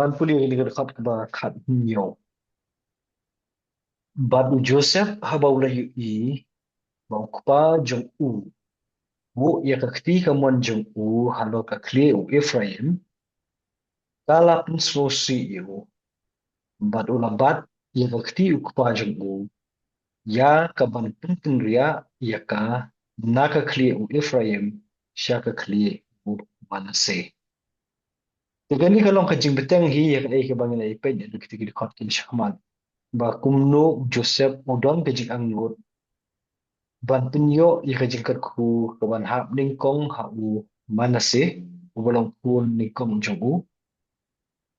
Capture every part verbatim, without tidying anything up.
Ban pule ïa kane ka dkhot kaba khathynñiew. Bad u Joseph haba u la ïohi ba u kpa jong u u buh ïa ka kti kamon jong u halor ka khlieh u Ephraim, ka la pynsngewsih ïa u. Bad u la bat ïa ka kti u kpa jong u, ïa kaban pynkynriah ïa ka na ka khlieh u Ephraim sha ka khlieh u Manasseh. Te kane ka long ka jingbteng hi ïa kaei kaba ngi la ïa peit ïa kine ki dkhot ki shakhmat, ba kumno u Joseph u don ka jingangnud ban pynïoh ïa ka jingkyrkhu kaban hap nyngkong ha u Manasseh, uba long khun nyngkong jong u.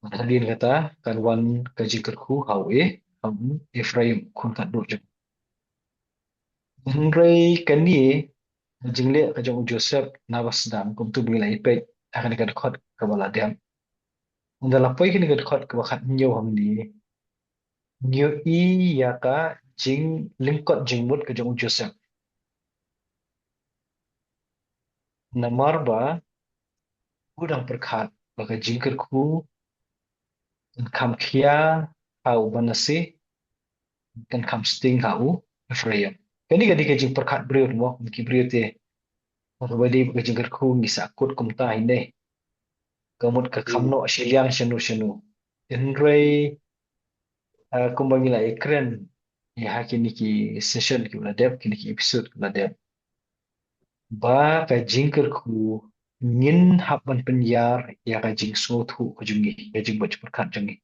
Bad hadien kata kan wan ka jingkyrkhu ha u E, ha u Ephraim, khun katduh jong u. Hynrei kane ka jingleh ka jong u Joseph naba sdang, kumtu ba ngi la ïa peit ha kane ka dkhot kaba la dep. Ynda la poi kane ka dkhot kaba khathynñiew hangne, ngi ïohi ïa ka jinglyngkot jingmut ka jong u Joseph. Namar ba u dang pyrkhat ba ka jingkyrkhu kan kham khia ha u Manasseh, kan kham sting ha u Ephraim. Kane ka dei ka jingpyrkhat briew mo, kum ki briew te. Kaba dei ba ka jingkyrkhu ngi sa kut kumta hi ne. Ka mut ka kham noh shiliang shano shano. Hynrei, ah, kumba ngi la ïa kren ïa ha kine ki session kiba la dep, kine ki episode kiba la dep, ba ka jingkyrkhu ngin hap ban pynïar ïa ka jingsngewthuh ka jong ngi, ka jingbuh jingpyrkhat jong ngi.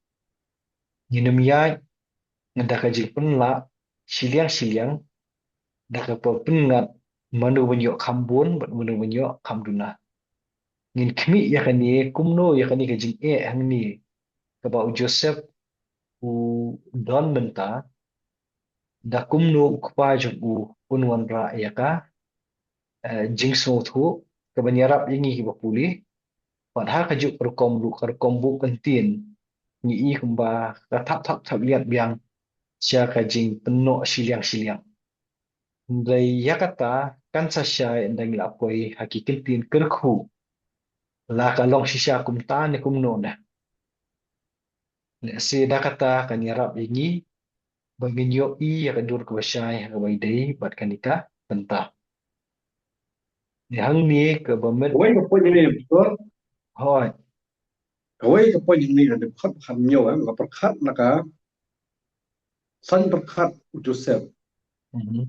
Ngin ym ïaid da ka jingpynlah shiliang shiliang, da kaba pynngat mano ban ïoh kham bun bad mano ban ïoh kham duna. Ngin khmih ïa kane, kumno ïa kane ka jingeh hangne kaba u Joseph u don mynta, da kumno u kpa jong u un wanrah ïa ka, eh, jingsngewthuh kaban ïarap ïa ngi kiba pule. Bad ha kajuh ka rukom ruh, ka rukom buh kyntien, ngi i kumba ka thap thap thap ïap biang sha ka jingpynnoh shiliang shiliang. Hynrei ïa kata kan sa shai ynda ngi la poi ha ki kyntien kyrkhu, la ka long shisha kumta ne kumno ne. Lehse da kata kan ïarap ïa ngi ba ngin ïohi ïa ka dur kaba shai ha kaba ïadei bad kane ka bynta. Te hangne kaba met. Kawei ka point hangne, Pastor. Hooid. Kawei ka point hangne, ka dkhot khathynñiew, eh, ka pyrkhat na ka san pyrkhat u Joseph. Mhm.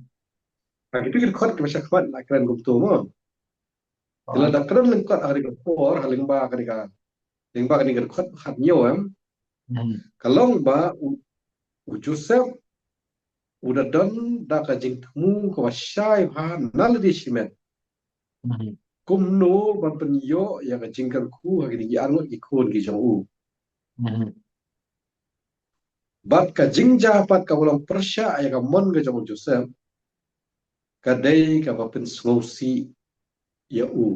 Ha kitu ki dkhot kiba shakhmat la kren kumtu mo. Te lada kren lyngkot ha kane ka por, ha lyngba kane ka, lyngba kane ka dkhot khathynñiew, em. Mhm. Ka long ba u, u Joseph u da don da ka jingthmu kaba shai bha na lade shimet. Mhm. Kumno ban pynïoh ïa ka jingkyrkhu ha kine ki arngut ki khun ki jong u. Mhm. Bad ka jingjia pat kaba long pyrshah ïa ka mon ka jong u Joseph, ka dei kaba pynsngewsih ïa u.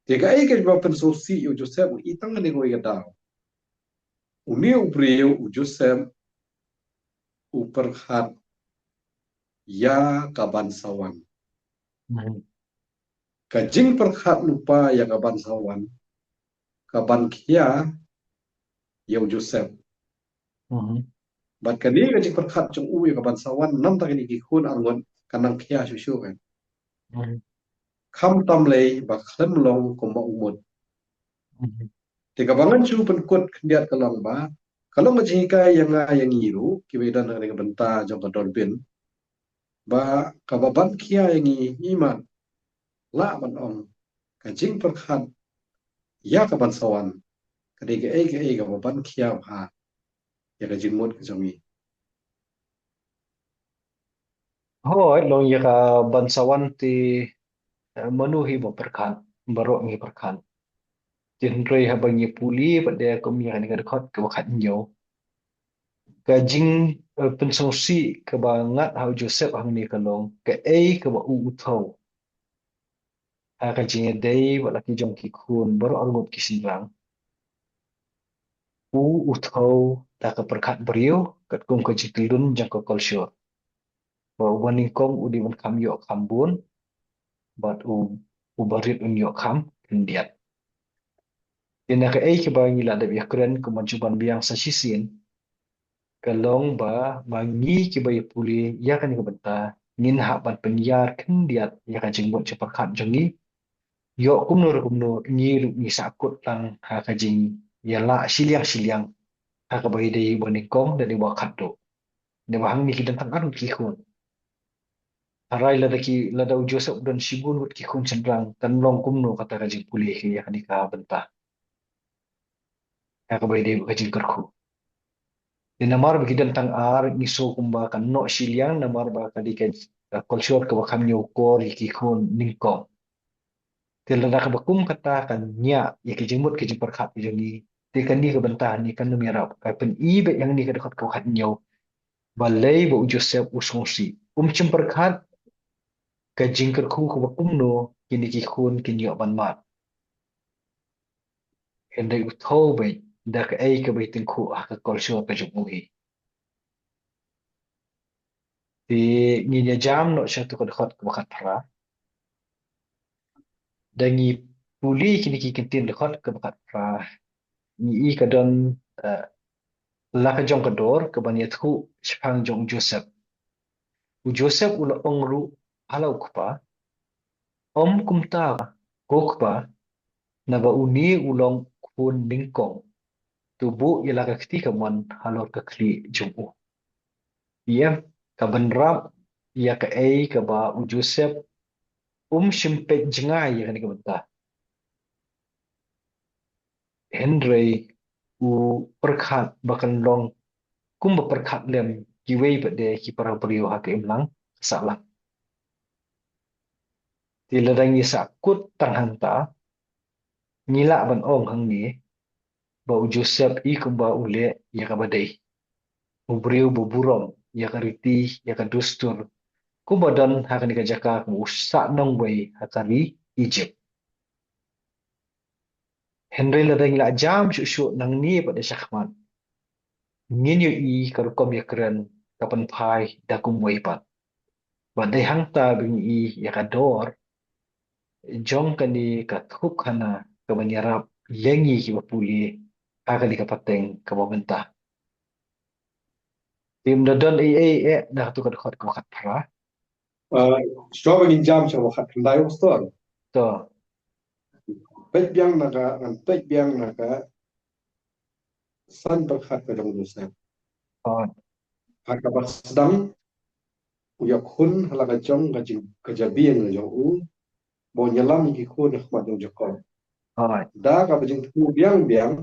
Te kaei kaba pynsngewsih ïa u Joseph, ngi i tang kane kawei ka daw. Une u briew u Joseph u pyrkhat ïa kaban sa wan. Mhm. Ka jingpyrkhat lypa ïa kaban sa wan, kaban khia ïa u Joseph. Mhm. Bad kane ka jingpyrkhat jong u ïa kaban sa wan namar kine ki khun arngut kan nang khia shuh shuh kan. Mhm. Khamtam lei ba khlem long kumba u mut. Mhm. Te kaba ngan shu pynkut khyndiat ka long ba, ka long ka jinghikai ïa nga ïa ngi ruh, kiba don ha kane ka bynta jong ka Durbin. Ba kaba ban khia ïa ngi, imat lah ban ong ka jingpyrkhat ïa kaban sa wan ka dei kaei kaei kaba ban khia bha ïa ka jingmut ka jong ngi. Hooid, long ïa kaban sa wan te, eh, mano hi ba pyrkhat, baroh ngi pyrkhat. Te hynrei haba ngi pule pat de kum ïa kane ka dkhot kaba khathynñiew, ka jing, eh, pynsngewsih kaba ngat ha u Joseph hangne ka long kaei kaba u u thew ha ka jingïadei bad la ki jong ki khun baroh arngut ki shynrang. U u thew da ka pyrkhat briew katkum ka jingtylli jong ka culture. Ba uba nyngkong u dei ban kham ïoh kham bun, bad u, uba rit un ïoh kham khyndiat. Te na kaei kaba ngi la dep ïakren kumba ju ban biang sa shisien, ka long ba ma ngi kiba ïa pule ïa kane ka bynta ngin hap ban pynïar khyndiat ïa ka jingmut jingpyrkhat jong ngi. Ïoh kumno ruh kumno ngi ruh ngi sahkut lang ha ka jingïalah shiliang shiliang ha kaba ïadei bad nyngkong da dei ba khatduh. Dei ba hangne ki don tang ar ngut ki khun. Hynrei lada ki, lada u Joseph u don shibun ngut ki khun shynrang, kan long kumno kata ka jingpule ïa kane ka bynta ha kaba ïadei bad ka jingkyrkhu. Te namar ba ki don tang ar, ngi sngew kumba kan noh shiliang namar ba ka dei ka, ka culture kaba kham ñiewkor ïa ki khun nyngkong. Te lada kaba kum kata kan ñiah ïa ki jingmut ki jingpyrkhat ki jong ngi, te kane ka bynta hangne kan ym ïarap. Ka pyni beit hangne ka dkhot kaba khathynñiew, balei ba u Joseph u sngewsih. Um shym pyrkhat ka jingkyrkhu kaba kumno kine ki khun kin ïoh ban mad. Hynrei u thew beit da kaei kaba i tyngkhuh ha ka culture ka jong u hi. Te ngin ïa jam noh sha tu ka dkhot kaba khatphra. Da ngi pule kine ki kyntien dkhot kaba khatphra, ngi i ka don, eh, la ka jong ka dor kaba ïathuh shaphang jong u Joseph. U Joseph u la ong ruh ha la u kpa, ym kumta ko kpa, naba une u long khun nyngkong. To buh ïa la ka kti kamon halor ka khlieh jong u. Ïa ka bynrap ïa kaei kaba u Joseph um shym peit jngai ïa kane ka bynta. Hynrei u pyrkhat ba kan long kumba pyrkhat lem kiwei pat de ki para briew ha ka imlang ka sahlang. Te lada ngi sahkut tang hangta, ngi lah ban ong hangne ba u Joseph i kumba u leh ïa kaba dei. U briew ba burom ïa ka riti, ïa ka dustur, kumba don ha kane ka jaka kaba u sah nongwei ha ka ri Egypt. Hynrei lada ngi la jam shuh shuh nangne pat da shakhmat, ngin ïohi ka rukom ïakren ka pynphai da kumwei pat. Bad dei hangta ba ngi i ïa ka dor jong kane ka thup khana kaban ïarap ïa ngi kiba pule ha kane ka pateng kaba mynta. Te ym da don ei ei eh na katu ka dkhot kaba khatphra. Ah, shuwa ba ngin jam sha kaba khatkhyndai, Pastor. To. Peit biang na ka, ngan peit biang na ka san pyrkhat ka jong u Joseph. Oh. Ha kaba sdang u ïakhun ha la ka jong ka jing, ka jabieng ka jong u, ba un ïalam ïa ki khun ha khmat jong u Jakob. Oh. Da kaba jingthmu biang biang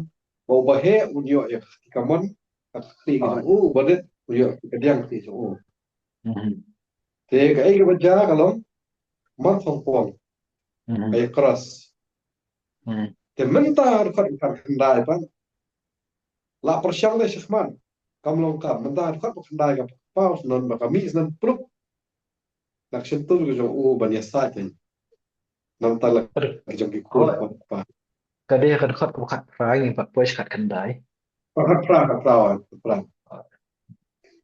ba uba heh un ïoh ïa ka kti kamon ha ka khlieh ka jong u, uba rit un ïoh ïa ka kadiang khlieh jong u. Mhm. Te kaei kaba jia ka long mar thong pong. Mhm. Ka ïa cross. Mhm. Te mynta ha dkhot kaba khatkhyndai pat, la pyrshang de shakhmat, kam long kam. Mynta ha dkhot kaba khatkhyndai ka paw snon ba ka mih snon pluk na ka shyntur ka jong u ban ïasaid. Namar la ka jong ki khun. Hooid. Ka dei ka dkhot kaba khatphra, ngim pat poi sha khatkhyndai. Khatphra, khatphra, khatphra.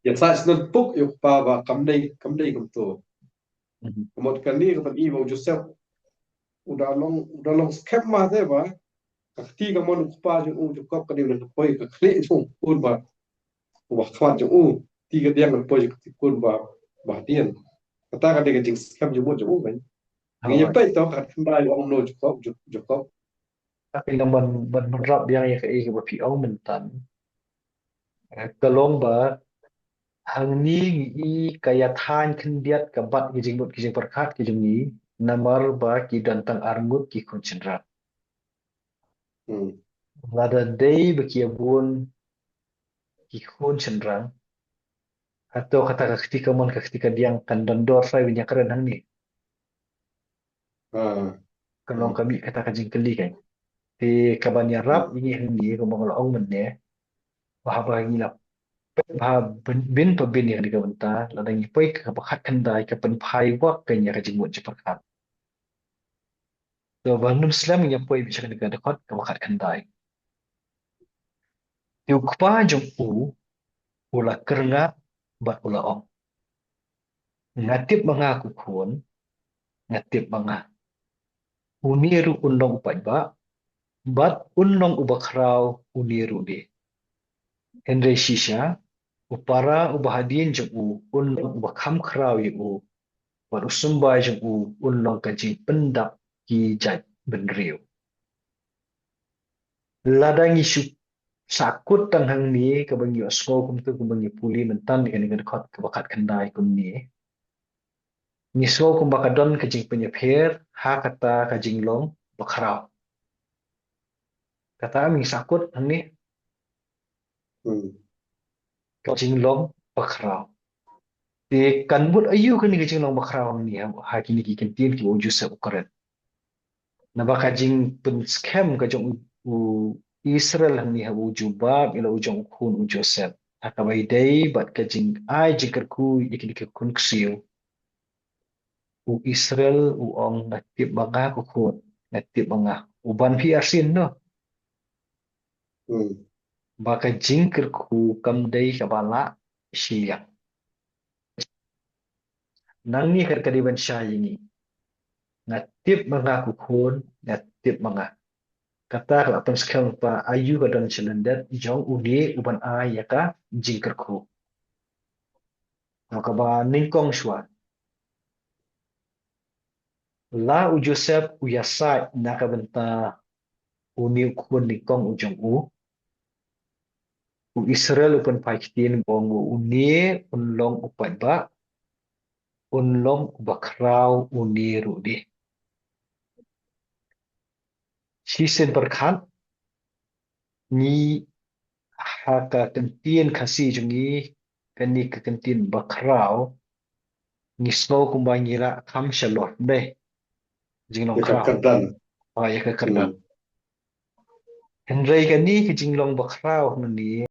Ïasaid snon puk ïa u kpa ba kam dei, kam dei kumto. Mhm. Ka mut kane ka pyni ba u Joseph u da long, u da long skhem ma te ba ka kti kamon u kpa jong u Jakob ka dei ban poi ka khlieh jong u khun ba, uba khmat jong u. Kti kadiang ban poi ka kti khun ba, ba hadien. Kata ka dei ka jingskhem jingmut jong u kan. Ngi ïa peit to ka khatkhyndai u ong kumno Jakob, Jakob. Ka phi nang ban, ban, ban rap biang ïa kaei kaba phi ong mynta. Eh, ka long ba hangne ngi i ka ïa thaiñ khyndiat ka bat ki jingmut ki jingpyrkhat ki jong ngi namar ba ki don tang ar ngut ki khun shynrang. Hmm. Lada dei ba ki ïa bun ki khun shynrang, hato kata ka kti kamon ka kti kadiang kan don dor sa ban ïakren hangne? Ah. Ka long ka mih kata ka jingkylli kan. Te kaban ïarap ïa ngi hangne kumba nga la ong mynne, ba haba ngi la peit bha bin, bin pa bin ïa kane ka bynta, lada ngi poi kaba khatkhyndai ka pynphai wak kan ïa ka jingmut jingpyrkhat. Te ban ym slem ngi ïa poi beit sha kane ka dkhot kaba khatkhyndai. Te u kpa jong u u la kyrngah bad u la ong, nga tip ma nga ko khun, nga tip ma nga. Une ruh un long u paidbah, bad un long uba khraw une ruh de. Hynrei shisha, u para uba hadien jong u, un long uba kham khraw ïa u, bad u symbai jong u, un long ka jingpyndap ki jait bynriew. Lada ngi shu sahkut tang hangne, kaba ngi ïohsngew kumta, kaba ngi pule mynta, kane ka dkhot kaba khatkhyndai kumne. Ngi sngew kumba ka don ka jingpynïapher, ha kata ka jinglong bakhraw. Kata ngi sahkut hangne. Hmm. Ka jinglong bakhraw. Te kan mut aïu kane ka jinglong bakhraw hangne ha, ha kine ki kyntien kiba u Joseph u kren. Naba ka jingpynskhem ka jong u, u Israel hangne ha u jubab ïa la u jong u khun u Joseph. Ha kaba ïadei bad ka jingai jingkyrkhu ïa kine ki khun ksiew. U Israel u ong, nga tip ma nga ko khun, nga tip ma nga. U ban phi arsien noh. Hmm. Ba ka jingkyrkhu kam dei kaba lah shiliang. Nangne ka, ka dei ban shai ïa ngi. Nga tip ma nga ko khun, nga tip ma nga. Kata ka la pynskhem ba aïu ka don shalyndet jong une u ban ai ïa ka jingkyrkhu. Kaba nyngkong shuwa. La u Joseph u ïasaid na ka bynta une u khun nyngkong u jong u. U Israel u pynphai ktien ba u, une un long u paidbah, un long uba khraw une ruh de. Shisien pyrkhat, ngi ha ka kyntien Khasi jong ngi, kane ka kyntien bakhraw, ngi sngew kumba ngi la kham shalor, dei. Jinglong khraw. Ïa ka kyrdan. Ah, ïa ka kyrdan. Hmm. Hynrei kane ka jinglong bakhraw hangne,